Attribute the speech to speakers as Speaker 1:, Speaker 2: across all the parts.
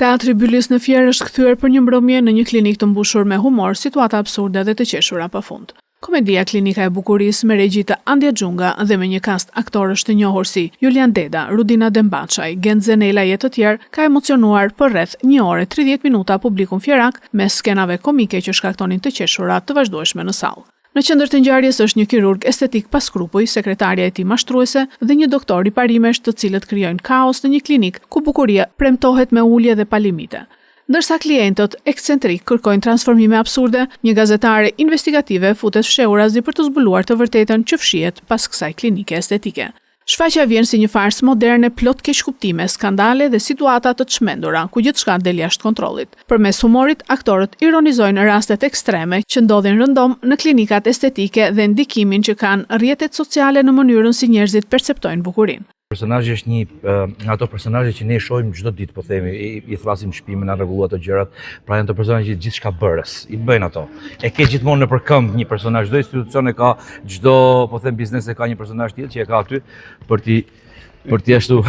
Speaker 1: Teatri Bylis në Fier është kthyer për një mbrëmje në një klinikë të mbushur me humor, situata absurde dhe të qeshura pa fund. Komedia Klinika e Bukurisë me regji të Andja Xhunga dhe me një kast aktorësh të njohur si Julian Deda, Rudina Dembaçaj, Gent Zenelaj e të tjerë ka emocionuar për rreth një orë e 30 minuta publikun fierak mes skenave komike që shkaktonin të qeshura të vazhdueshme në sallë. Në qendër të ngjarjes është një kirurg estetik pa skrupuj, sekretarja e tij mashtruese dhe një doktor riparimesh të cilët krijojnë kaos në një klinikë ku bukuria premtohet me ulje dhe pa limite. Ndërsa klientët ekscentrikë kërkojnë transformime absurde, një gazetare investigative futet fshehurazi për të zbuluar të vërtetën që fshihet pas kësaj klinike estetike. Shfaqja vjen si një farsë moderne plot keqkuptime, skandale dhe situata të çmendura, ku gjithçka del jashtë kontrollit. Përmes humorit, aktorët ironizojnë rastet ekstreme që ndodhin rëndom në klinikat estetike dhe ndikimin që kanë rrjetet sociale në mënyrën si njerëzit perceptojnë bukurinë.
Speaker 2: Personazhi është një nga ato personazhe që ne shohim çdo ditë, po themi, i, i thrasim në shtëpi me na rregullu ato gjërat. Pra janë ato personazhe që gjithçka bërës, i bëjnë ato. E ke gjithmonë nëpër këmbë një personazh, çdo institucion e ka, çdo, po them biznes e ka një personazh tjetër që e ka aty për t'i për t'i ashtu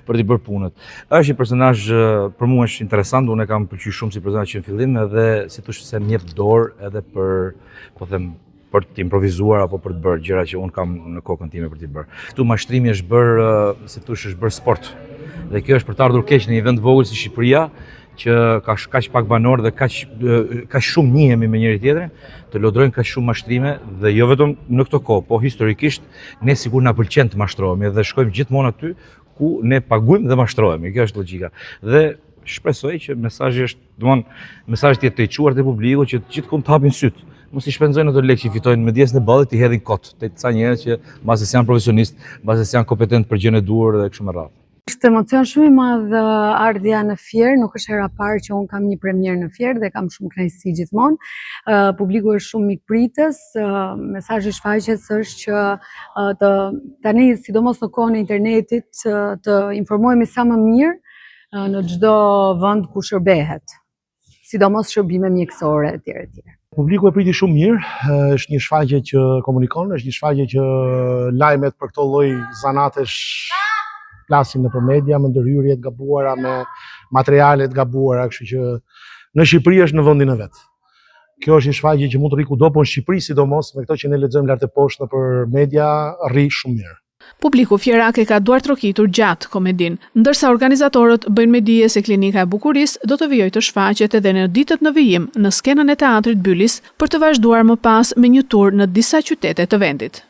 Speaker 2: për t'i bërë punët. Është një personazh për mua është interesant, unë e kam pëlqyer shumë si personazh që në fillim edhe si thosh se më jep dorë edhe për po them për të improvizuar apo për të bërë gjëra që unë kam në kokën time për t'i bërë. Këtu mashtrimi është bërë, si thosh, është bërë sport. Dhe kjo është për të ardhur keq në një vend të vogël si Shqipëria, që ka kaq pak banorë dhe kaq kaq shumë njihemi me njëri tjetrin, të lodrojnë kaq shumë mashtrime dhe jo vetëm në këtë kohë, po historikisht ne sikur na pëlqen të mashtrohemi dhe shkojmë gjithmonë aty ku ne paguajmë dhe mashtrohemi. Kjo është logjika. Dhe shpresoj që mesazhi është, domthon, mesazhi të jetë i çuar te publiku që të gjithkund të hapin sytë. Mos i shpenzojnë ato lekë që fitojnë me djersën e ballit, t'i hedhin kot te ca njerëz që mbase s'janë profesionistë, mbase s'janë kompetent për gjënë e duhur dhe kështu me
Speaker 3: radhë. Është emocion shumë i madh ardhja në Fier, nuk është hera e parë që unë kam një premierë në Fier dhe kam shumë kënaqësi gjithmonë. Publiku është shumë mikpritës, mesazhi i shfaqjes është që të tani sidomos në kohën e internetit të informohemi sa më mirë në çdo vend ku shërbehet. sidomos shërbime mjekësore etj etj.
Speaker 4: Publiku e priti shumë mirë, është një shfaqje që komunikon, është një shfaqje që lajmet për këto lloj zanatesh plasin nëpër media me ndërhyrje të gabuara, me materiale të gabuara, kështu që në Shqipëri është në vendin e vet. Kjo është një shfaqje që mund të rri kudo, por në Shqipëri sidomos me këto që ne lexojmë lart e poshtë nëpër media, rri shumë mirë.
Speaker 1: Publiku fierak e ka duartrokitur gjatë komedinë, ndërsa organizatorët bëjnë me dije se Klinika e Bukurisë do të vijojë të shfaqet edhe në ditët në vijim në skenën e Teatrit Bylis për të vazhduar më pas me një tur në disa qytete të vendit.